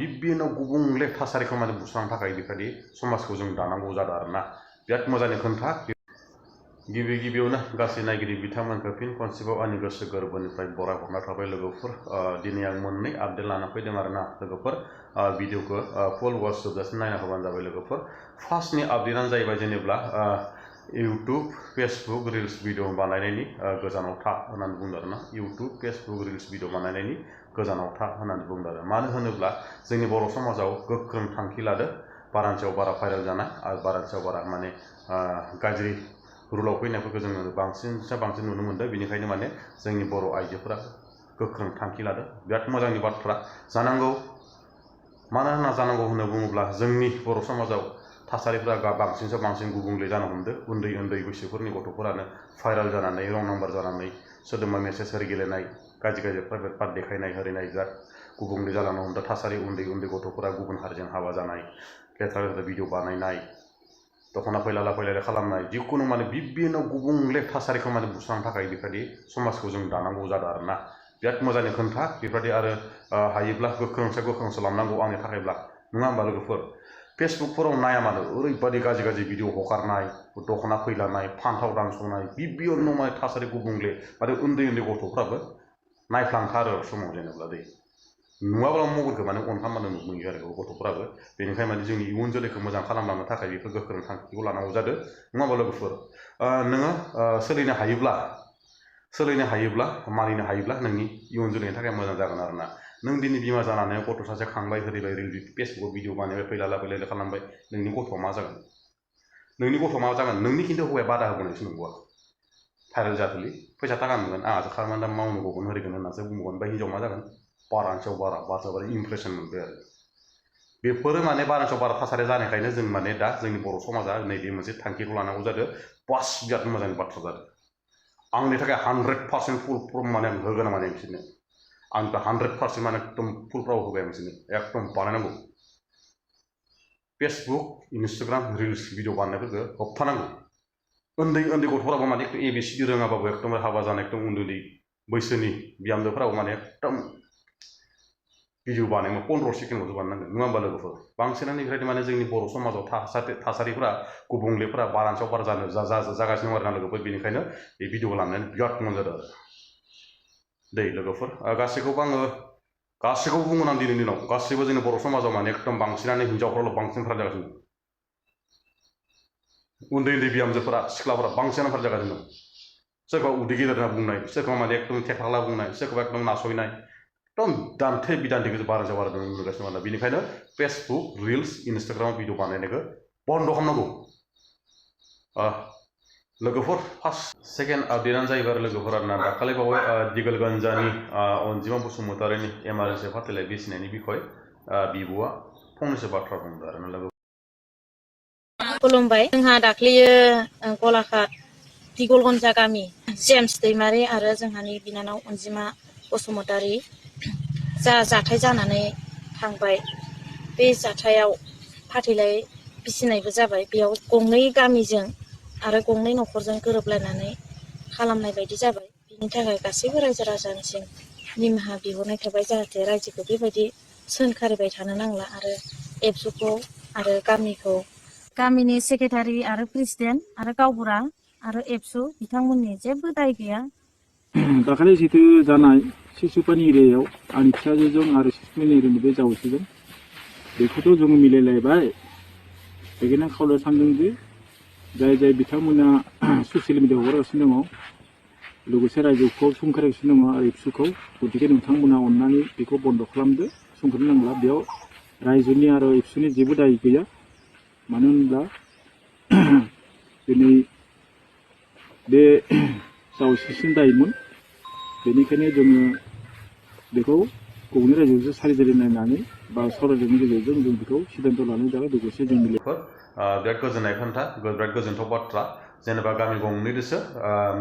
बिब्दिनो गुबुंले थासारिखौ माने बुस्रांनो थाखाय बेबायदि समाजखौ जों दानांगौ जादों आरोना बिराद मोजांनि खोथा। गिबियावनो गासै नायगिरि बिथांमोनखौ फिन खनसेबाव आंनि गोसो गोरबोनिफ्राय बराय हरना थाबाय लोगोफोर। दिनै आं मोननै आपडेट लाना फैदों आरोना लोगोफोर। भिडिअखौ फुल वाच जोबजासिम नायना होबानो जाबाय लोगोफोर। फार्स्टनि आपडेटआनो जाहैबाय जेनेबा इउटुब फेसबुक रिल्स भिडिअ बानायनायनि गोजानाव था होननानै बुंदों आरोना। इउटुब फेसबुक रिल्स भिडिअ बानायनायनि गोजानाव था होननानै बुंदों आरो। मानो होनोब्ला जोंनि बर' समाजाव गोख्रों थांखि लादो बारानि सायाव बारा भाइरेल जानाय आरो बारानि सायाव बारा माने गाज्रि रुलाव फैनायफोरखौ जोङो बांसिननिफ्राय बांसिन नुनो मोन्दों। बेनिखायनो माने जोंनि बर' आइजोफोरा गोख्रों थांखि लादो। बिराद मोजांनि बाथ्रा जानांगौ। मानो होनना जानांगौ होनना बुङोब्ला जोंनि बर' समाजाव थासारिफोरा बांसिननिफ्राय बांसिन गुबुंले जानो हमदों। उन्दै बैसोफोरनि गथ'फोरानो भाइरेल जानानै रं नाम्बार जानानै सोरदोंबा मेसेज होरि गेलेनाय गाज्रि प्राइभेट पार्ट देखायनाय होरिनाय बिराद गुबुंले जालांनो हमदों थासारि। उन्दै गथ'फोरा गुबुन हारिजों हाबा जानाय लेथ्रा भिडिअ बानायनाय दख'ना फैलाला खालामनाय जिखुनु माने बिब्दिनो गुबुंले थासारिखौ माने बुस्रांनो थाखाय बेबायदि समाजखौ जों दानांगौ जादों आरोना। बिराद मोजांनि खोथा बेबायदि आरो हायोब्ला गोख्रोंसो लांनांगौ आंनि थाखायब्ला नङा होमबा लोगोफोर। फेसबुकफोराव नाया मानो ओरैबायदि गाज्रि भिडिअ हगारनाय दख'ना फैलानाय फान्थाव दानस'नाय बिब्दियावनो माने थासारि गुबुंले आरो उन्दै गथ'फ्राबो नायफ्लांथारो समाव जेनेबा दै नुवाब्ला मबाइलखौ माने अनखांबानो नुयो आरो गथ'फोराबो। बेनिखायनो माने जोंनि इयुन जोलैखौ मोजां खालामलांनो थाखाय बेफोर गोख्रों थांखिखौ लानांगौ जादों नङा होमबा लोगोफोर। नोङो सोलिनो हायोब्ला मानिनो हायोब्ला नोंनि इयुन जोलैनि थाखाय मोजां जागोन आरोना। नों दिनै बिमा जानानै गथ' सासे खांबाय होरिबाय फेसबुकाव भिडिअ बानायबाय फैलाला खालामबाय नोंनि गथ'आ मा जागोन? नोंनि खिन्थु हौवाया बादा होबावनायसो नंगौआ भाइरेल जाथोलै फैसा थाखा मोनगोन आंहासो खामानि दा मावनो गगोन होरिगोन होननासो बुंगोन। ओमफ्राय हिन्जाव मा जागोन? बारानि सायाव बारा इमप्रेसन मोनबाय आरो बेफोरो माने बारानि सायाव बारा थासारि जानायखायनो जों माने दा जोंनि बर' समाजा नैबे मोनसे थांखिखौ लानांगौ जादों। बास बिराद मोजांनि बाथ्रा जादों। आंनि थाखाय 100% फुल प्रफ माने आं होगोन माने बिसोरनो आंनिफ्राय 100% माने एकदम फुल प्राउड होबाय आं बिसोरनो एकदम बानायनांगौ। फेसबुक इन्सटाग्राम रिल्स भिडिअ बानायनायफोरखौ होबथानांगौ। उन्दै गथ'फोराबो माने ABCD रोङाबाबो एकदम हाबा जानाय एकदम उन्दै बैसोनि बिहामजोफोराबो माने एकदम भिडिअ बानायनो 15 सेकेन्डल'सो बानायनांगोन नङा होमबा लोगोफोर। बांसिनानो बेबायदि माने जोंनि बर' समाजाव थासारिफोरा गुबुंलेफोरा बारानि सायाव बारा जागासिनो दं आरोना लोगोफोर। बेनिखायनो बे भिडिअखौ लानानै बिराद मोजां जादों आरो दै लोगोफोर। गासैखौबो बुंगोन आं दिनैनि दिनाव गासैबो जोंनि बर' समाजाव माने एकदम बांसिनानो हिनजावफ्राल' बांसिन फाराग जागासिनो दं। उन्दै बिहामजोफोरा सिख्लाफोरा बांसिनानो फाराग जागासिनो दं। सोरबा उदै गेदेर होनना बुंनाय सोरखौबा माने एकदम थेख्लाला बुंनाय सोरखौबा एकदम नासयनाय एकदम दान्थे बिदान्थेखौ बारा नुगासिनो दं। बेनिखायनो फेसबुक रिल्स इन्सटाग्रामाव भिडिअ बानायनायखौ बन्द' खालामनांगौ लोगोफोर। सेकेन्ड आपडेटआनो जाहैबाय लोगोफोर आरोना दाखालि बावै दिगोलगानजानि अनजिमा बसुमतारिनि एमारजेन्सि फाथैलाइ बिसिनायनि बिखय बिब'आ फंनैसो बाथ्रा बुंदों आरोना लोगो। खुलुमबाय। जोंहा दाख्लैयो गलाघाट दिगलगनजा गामि जेम्स दैमारि आरो जोंहानि बिनानाव अनजिमा बसुमतारि जाथाय जानानै थांबाय। बे जाथायाव फाथैलाइ बिसिनायबो जाबाय। बेयाव गंनै गामिजों आरो गंनै न'खरजों गोरोबलायनानै खालामनाय बायदि जाबाय। बिनि थाखाय गासैबो रायजो राजानिसिम निमाहा बिहरनाय थाबाय जाहाथे रायजोखौ बेबायदि सोंखारिबाय थानो नांला आरो एबसुखौ आरो गामिनि सेक्रेटारि आरो प्रेसिडेन्ट आरो गावबुरा आरो एबसु बिथांमोननि जेबो दाय गैया। दाखालि जितु जानाय सिसुपानि एरियायाव आंनि फिसाजोजों आरो सिसुपानि एरियानि बे जावसिजों बेखौथ' जों मिलायलायबाय। बेखायनो खावलायनो सानदों जे जाय बिथांमोना ससियेल मिडियाआव हगारगासिनो दङ लोगोसे रायजोखौ सोंखारिगासिनो दङ आरो एबसुखौ, गतिके नोंथांमोना अननानै बेखौ बन्द' खालामदो। सोंखारनो नांला। बेयाव रायजोनि आरो एबसुनि जेबो दाय गैया। मानो होनब्ला दिनै बे जावसिसिन दायमोन। बेनिखायनो जोङो बेखौ गंनै रायजोजों सारिजारि नायनानै बा सावरायनायनि गेजेरजों जों बेखौ सिद्धान्त लानाय जाबाय। लोगोसे जों बिराद गोजोननाय खोथा बिराद गोजोनथाव बाथ्रा जेनेबा गामि गंनैजोंसो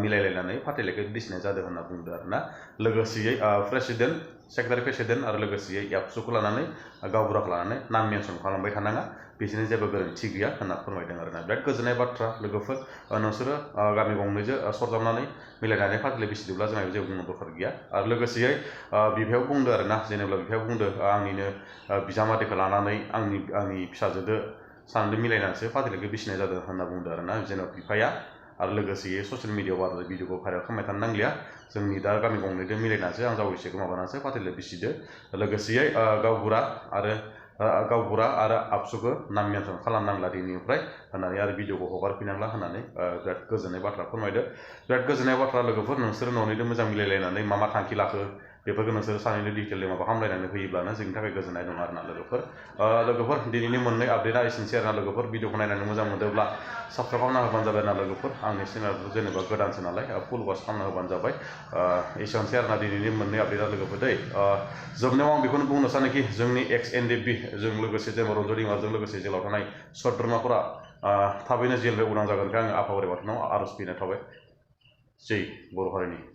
मिलायलायनानै फाथैलाइखौ बिसिनाय जादों होनना बुंदों आरोना। लोगोसेयै प्रेसिडेन्ट सेक्रेटारि प्रेसिडेन्ट आरो लोगोसे एबसुखौ लानानै गावबुराखौ लानानै नाम मेनसन खालामबाय थानाङा बिसोरनि जेबो गोरोन्थि गैया होनना फोरमायदों आरोना बिराद गोजोननाय बाथ्रा लोगोफोर नोंसोरो गामि गंनैजों सरजाबनानै मिलायनानै फाथिले बिसिदोंब्ला जोंहा जेबो बुंनो दरखार गैया आरो लोगोसेयै बिफायाव बुंदो आरोना जेनेबा बिफायाव बुंदो आंनिनो बिजामादैखौ लानानै आंनि फिसाजोदो सानैदो मिलायनानैसो फाथिलेखौ बिसिनाय जादों होनना बुंदो आरोना जेनेबा बिफाया आरो लोगोसेयै ससियेल मिडियाआव आरो भिडिअखौ भाइरेल खालामबाय थानो नांलिया जोंनि दा गामि गंनैजों मिलायनानैसो आं जावैसोखौ माबानानैसो फाथिले बिसिदो लोगोसेयै गावबुरा आरो आबसुखौ नाम मेनसन खालामनांला दिनैनिफ्राय होननानै आरो भिडिअखौ हगारफिननांला होननानै बिराद गोजोननाय बाथ्रा फोरमायदो बिराद गोजोननाय बाथ्रा लोगोफोर नोंसोर न'निजों मोजां मिलायलायनानै मा थांखि लाखो बेफोरखौ नोंसोर सानैनो डिटेललि माबा खालामलायनानै होयोब्लानो जोंनि थाखाय गोजोननाय दं आरोना लोगोफोर दिनैनि मोननै आपडेटआ एसेनोसै आरोना लोगोफोर भिडिअखौ नायनानै मोजां मोनदोंब्ला साबस्क्राइब खालामना होबानो जाबाय ना लोगोफोर आंनि चेनेलखौ जेनेबा गोदानसो नालाय फुल वाच खालामना होबानो जाबाय एसेनोसै आरोना दिनैनि मोननै आपडेटआ लोगोफोर दै जोबनायाव आं बेखौनो बुंनो सानोखि जोंनि एक्स एनडिएफबि जों लोगोसे जेनेबा रन्जु दैमाजों लोगोसे जेलाव थानाय सोद्रोमाफोरा थाबैनो जेलनिफ्राय उदां जागोनखाय आङो आफा बोराइ बाथौनाव आर'ज बिनाय थाबाय जै बर' हारिनि